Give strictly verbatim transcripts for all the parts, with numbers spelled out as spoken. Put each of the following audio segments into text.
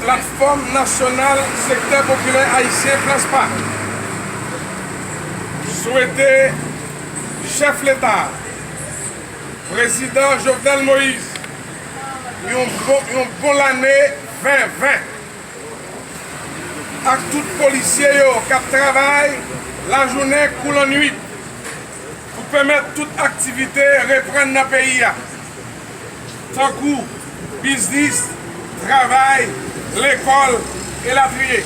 Platfòm Nasyonal Sektè Popilè Ayisyen, Planspa, swete chèf Leta a, Prezidan Jovenel Moïse, yon bon, yon bon lane ven ven, ak tout polisye yo k ap travay lajounen kou lannuit pou pèmèt tout aktivite reprann nan peyi a, tankou biznis, travay, lekòl, elatriye.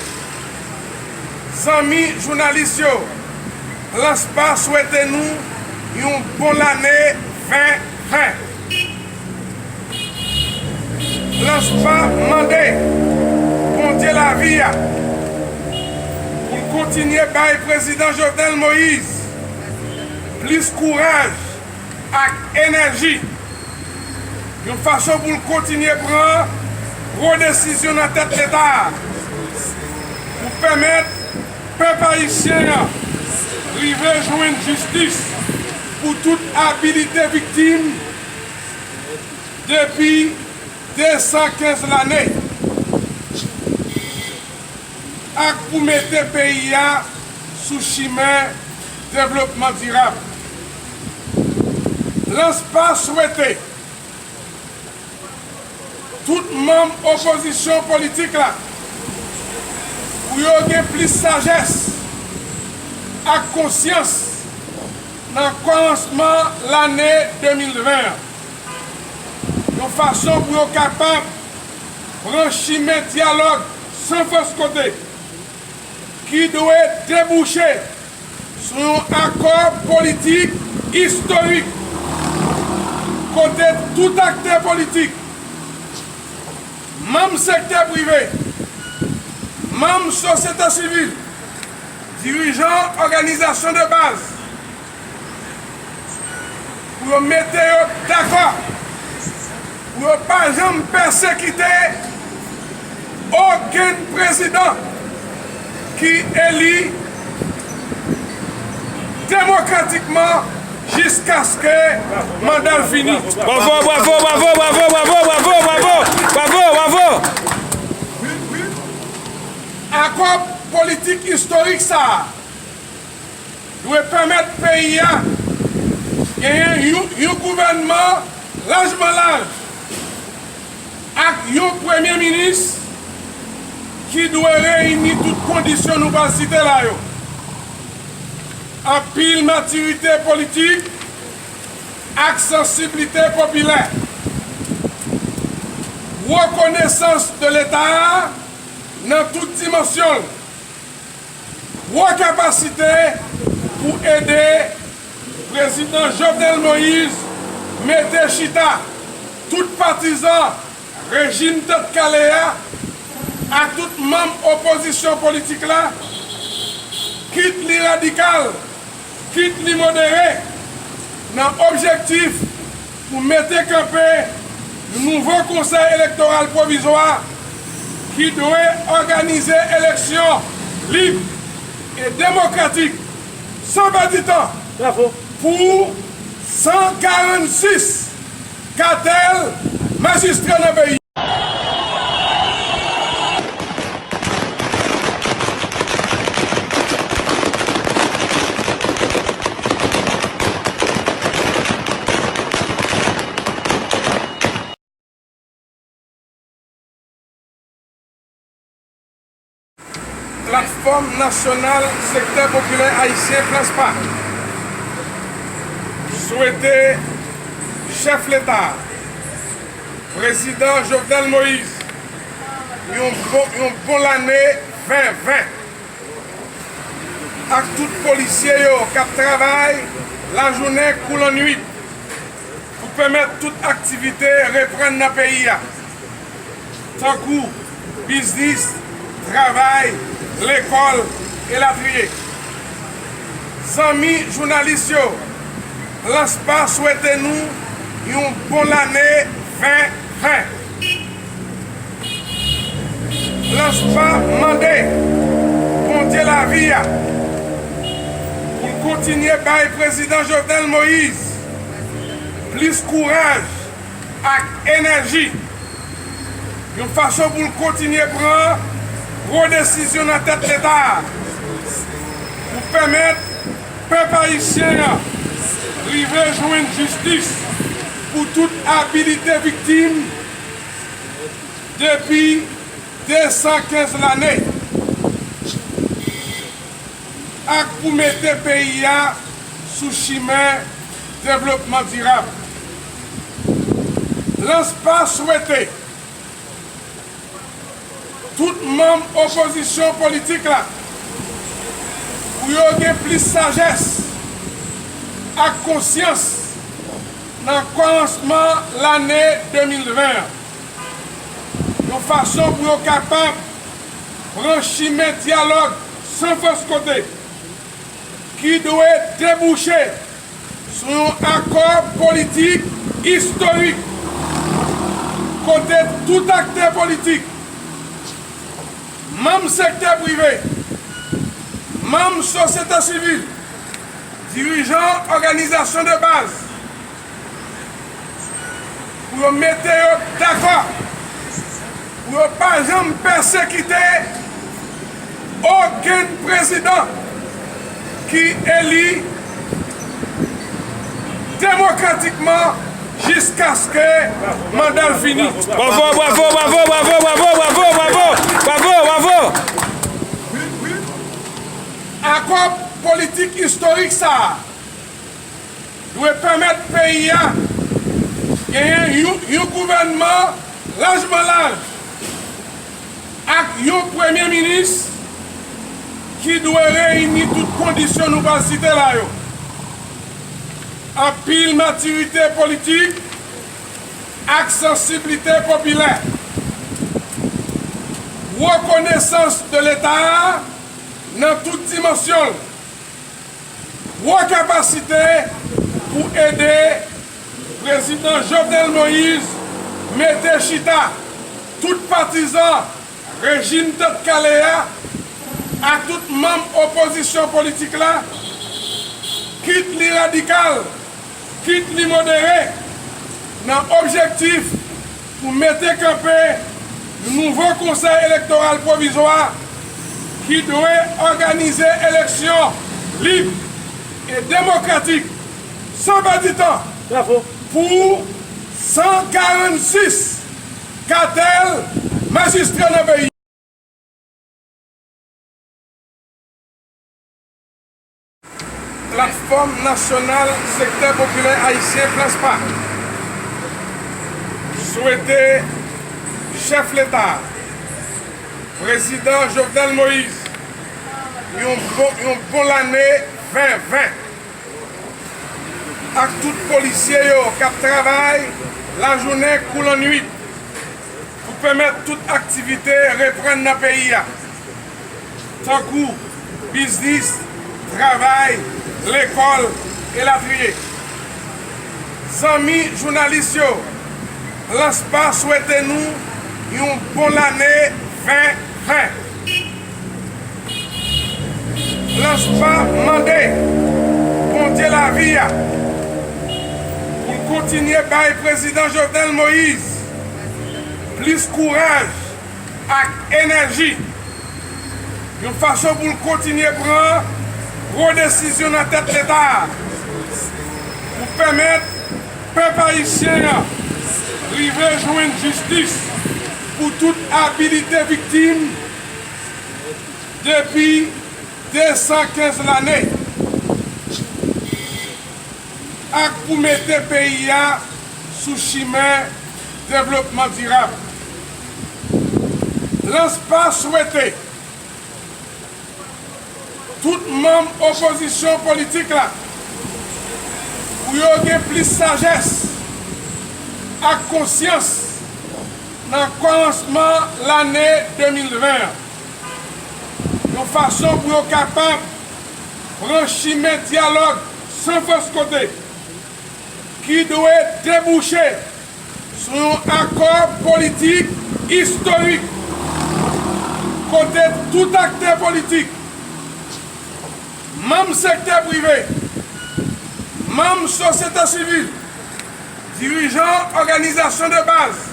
Zanmi jounalis yo, Planspa swete nou yon bon lane ven ven. Planspa mande Bondye lavi a pou l kontinye bay Prezidan Jovenel Moïse plis kouraj ak enèji, yon fason pou l kontinye pran gwo desizyon nan tèt Leta a, pou pèmèt pèp ayisyen an rive jwenn jistis pou tout abilite viktim depi de san kenz lane, ak pou mete peyi a sou chimen devlopman dirab. Planspa swete tout manm opozisyon politik la pou yo gen plis sajès ak konsyans nan kòmansman lane de mil ven an, yon fason pou yo kapab pran chimen dyalòg san fòs kote, ki dwe debouche sou yon akò politik istorik, kote tout aktè politik, manm sektè prive, manm sosyete sivil, dirijan òganizasyon de baz, pou yo mete yo dakò, pou yo pa janm pèsekite okenn prezidan ki eli demokratikman jiskaske manda l fini. Bravo, bravo, bravo, bravo, bravo, bravo, bravo, bravo, bravo, bravo. Akò politik istorik sa a dwe pèmèt peyi a genyen yon, yon gouvènman lajman laj ak yon premye minis ki dwe reyini tout kondisyon nou pral site la yo. Anpil matirite politik ak sansiblite popilè. Rekonesans de Leta a nan tout dimansyon l. Gwo kapasite pou ede Prezidan Jovenel Moïse mete chita tout patizan rejim Tèt Kale a ak tout manm opozisyon politik la, kit li radikal, kit li modere, nan objektif pou mete kanpe yon nouvo Konsèy Elektoral Pwovizwa ki dwe òganize eleksyon lib e demokratik, san pèdi tan, Bravo. pou san karannsis katèl majistra nan peyi. Platfòm Nasyonal Sektè Popilè Ayisyen, Planspa, swete chèf Leta a, Prezidan Jovenel Moïse, yon bon, yon bon lane ven ven, ak tout polisye yo k ap travay lajounen kou lannuit pou pèmèt tout aktivite reprann nan peyi a, tankou biznis, travay, lekòl, elatriye. Zanmi jounalis yo, Planspa swete nou yon bon lane ven ven. Planspa mande Bondye lavi a pou l kontinye bay Prezidan Jovenel Moïse plis kouraj ak enèji, yon fason pou l kontinye pran gwo desizyon nan tèt Leta a, pou pèmèt pèp ayisyen an rive jwenn jistis pou tout abilite viktim depi de san kenz lane, ak pou mete peyi a sou chimen devlopman dirab. LANSPA swete tout manm opozisyon politik la pou yo gen plis sajès ak konsyans nan kòmansman lane de mil ven an, yon fason pou yo kapab pran chimen dyalòg san fòs kote, ki dwe debouche sou yon akò politik istorik, kote tout aktè politik, manm sektè prive, manm sosyete sivil, dirijan òganizasyon de baz, pou yo mete yo dakò, pou yo pa janm pèsekite okenn prezidan ki eli demokratikman jiskaske manda l fini. Bravo, bravo, bravo, bravo, bravo, bravo, bravo, bravo, bravo, bravo. Akò politik istorik sa a dwe pèmèt peyi a genyen yon, yon gouvènman lajman laj ak yon premye minis ki dwe reyini tout kondisyon nou pral site la yo. Anpil matirite politik ak sansiblite popilè. Rekonesans de Leta a nan tout dimansyon l. Gwo kapasite pou ede Prezidan Jovenel Moïse mete chita tout patizan rejim Tèt Kale a ak tout manm opozisyon politik la, kit li radikal, kit li modere, nan objektif pou mete kanpe yon nouvo Konsèy Elektoral Pwovizwa ki dwe òganize eleksyon lib e demokratik san pèdi tan. Bravo. Pou san karannsis katèl majistra nan peyi. Platfòm Nasyonal Sektè Popilè Ayisyen, PLANSPA, swete chèf Leta a, Prezidan Jovenel Moïse, yon bon, yon bon lane ven ven, ak tout polisye yo k ap travay lajounen kou lannwit pou pèmèt tout aktivite reprann nan peyi a, tankou biznis, travay, lekòl, elatriye. Zanmi jounalis yo, PLANSPA swete nou yon bon lane ven ven. PLANSPA mande Bondye lavi a pou l kontinye bay Prezidan Jovenel Moïse plis kouraj ak enèji, yon fason pou l kontinye pran gwo desizyon nan tèt Leta a, pou pèmèt pèp ayisyen an rive jwenn jistis pou tout abilite viktim depi de san kenz lane, ak pou mete peyi a sou chimen devlopman dirab. PLANSPA swete tout manm opozisyon politik la pou yo gen plis sajès ak konsyans nan kòmansman lane de mil ven an, yon fason pou yo kapab pran chimen dyalòg san fòs kote, ki dwe debouche sou yon akò politik istorik, kote tout aktè politik, manm sektè prive, manm sosyete sivil, dirijan òganizasyon de baz,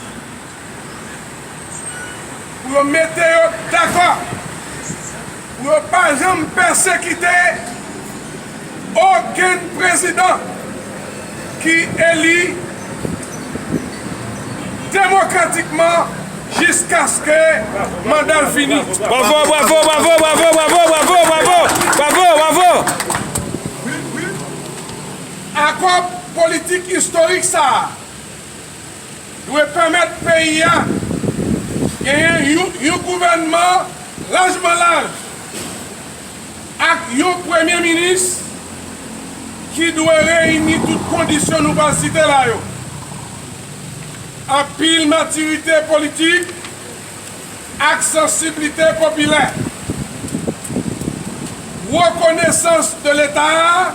Pou yo mete yo dakò, pou yo pa janm pèsekite okenn prezidan ki eli demokratikman jiskaske manda l fini. Bravo, bravo, bravo, bravo, bravo, bravo, bravo, bravo, bravo, bravo. Akò politik istorik sa a dwe pèmèt peyi a genyen yon, yon gouvènman lajman laj ak yon premye minis ki dwe reyini tout kondisyon nou pral site la yo. Anpil matirite politik ak sansiblite popilè. Rekonesans de Leta a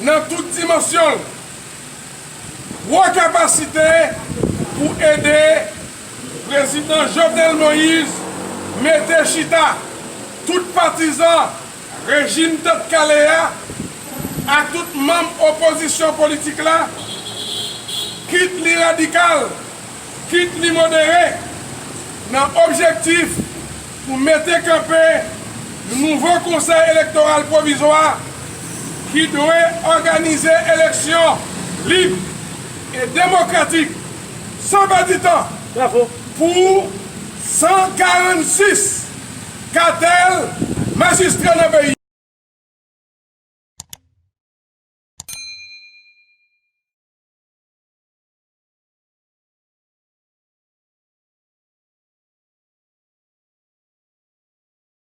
nan tout dimansyon l. Gwo kapasite pou ede Prezidan Jovenel Moïse mete chita tout patizan rejim Tèt Kale a ak tout manm opozisyon politik la, kit li radikal, kit li modere, nan objektif pou mete kanpe yon nouvo Konsèy Elektoral Pwovizwa ki dwe òganize eleksyon lib e demokratik, san pèdi tan, Bravo. Pou san karannsis katèl majistra nan peyi.